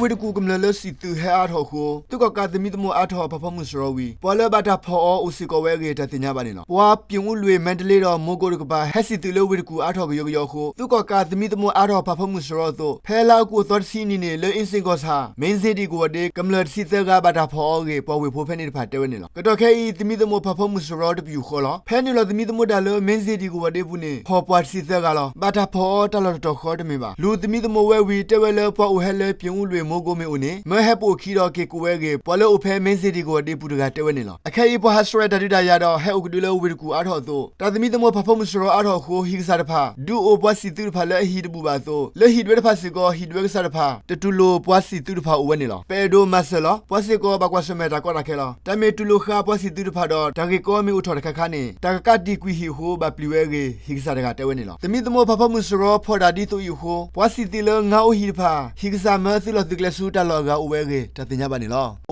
ဝ့ၢ်တကူၣ်ကမျၢၢ်လၢစံၣ်သုးဟဲအါထီၣ်အဃိ သုးကီၣ်ကးသမံသမိးအါထီၣ်ဖးဖီမုၢ်စရီဝံၤ ပှၤလၢဘၣ်တၢ်ဖီၣ်အီၤအိၣ်စ့ၢ်ကီးဝဲအဂ့ၢ် တၢ်သ့ၣ်ညါဘၣ်န့ၣ်လီၤ. ပှၤ ပြင်ဦးလွင် မန္တလေး ဒီး မိုးကုတ် တကပၤ ဟဲစံၣ်သုးလၢဝ့ၢ်တကူၣ်အါထီၣ်ကယီကယီအဃိ သုးကီၣ်ကးသမံသမိးအါထီၣ်ဖးဖီမုၢ်စရီအသိး ဖဲလါအီကူးသီတဆံအနံၤန့ၣ် လၢ အင်းစိန် ကီၢ်ဆၣ် မ့ၢ်စ့ၣ်တံၣ်ကဝီၤဒ့ ကမျၢၢ်တဆံသၢဂၤဘၣ်တၢ်ဖီၣ်အီၤအဂ့ၢ် ပှၤဝ့ၢ်ဖိဖဲန့ၣ်တဖၣ်တဲဝဲန့ၣ်လီၤ. ကတီၢ်ခဲအံၤ သမံသမိးဖးဖီမုၢ်စရီတပယူာ်ဃီလီၤ. ဖဲနုာ်လီၤသမံသမိးတၢ်လၢ မ့ၢ်စ့ၣ်တံၣ်ကဝီၤဒ့ပူၤန့ၣ် ဖီၣ်ပှၤတဆံသၢဂၤလီၤ. ဘၣ်တၢ်ဖီၣ်အီၤတၢ်လီၢ်တတီၤဃီတမ့ၢ်ဘၣ်. လူၤသမံသမိးဝဲဝံၤ တဲဝဲလၢပှၤအိၣ်ဟဲလၢ ပြင်ဦးလွင် မိုးကုတ် မ့ၢ်အိၣ်န့ၣ် မၢဟဲပိာ်အခံဒီးက့ၤကိးဝဲအဂ့ၢ် ပှၤလၢအိၣ်ဖဲ မ့ၢ်စ့ၣ်တံၣ်ကဝီၤဒ့ပူၤတဂၤတဲဝဲန့ၣ်လီၤ. အခဲအံၤ ပှၤဟးဆှဲးတၢ်ဒုးတၢ်ယၤဒီး ဟဲအိၣ်ကဒုလၢဝ့ၢ်တကူၣ်အါထီၣ်အသိး တၢ်သမံသမိးဖးဖီမုၢ်စရီအါထီၣ်အဃိ ဟံၣ်ကစၢ်တဖၣ် ဒုးအိၣ်ပှၤစံၣ်သုးတဖၣ်လၢအဟံၣ်တဘူၣ်ဘၣ်အသိး လၢဟံၣ်ဒွဲတဖၣ်စ့ၢ်ကီး ဟံၣ်ဒွဲကစၢ်တဖၣ် တတူၢ်လိာ်ပှၤစံၣ်သုးတဖၣ်အိၣ်ဝဲန့ၣ်လီၤ. ပအဲၣ်ဒိးမၤစၢၤလီၤ. ပှၤစ့ၢ်ကီးဘၣ်ကွၢ်ဆၢၣ်မဲာ်တၢ်ကီတၢ်ခဲလီၤ. တၢ်မ့ၢ်တူၢ်လိာ်ဃာ်ပှၤစံၣ်သုးတဖၣ်ဒီး တၢ်ဂ့ၢ်ကီမ့ၢ်အိၣ်ထီၣ်တခါခါန့ၣ် တၢ်ကကးတံာ်ကွံာ်ဟံၣ်အဃိ ဘၣ်ပျံၤဝဲအဂ့ၢ် ဟံၣ်ကစၢ်တဂၤတဲဝဲန့ၣ်လီၤ. သမံသမိးဖးဖီမုၢ်စရီဖီၣ်တၢ်ဒ်သိးအံၤအဃိ ပှၤစံၣ်သုးလၢ ငါးအိၣ်ဟံၣ်တဖၣ် ဟံၣ်ကစၢ်မၢသုးလီၢ်သုးကျဲဆူတၢ်လီၢ်အဂၤအိၣ်ဝဲအဂ့ၢ် တၢ်သ့ၣ်ညါဘၣ်န့ၣ်လီၤ.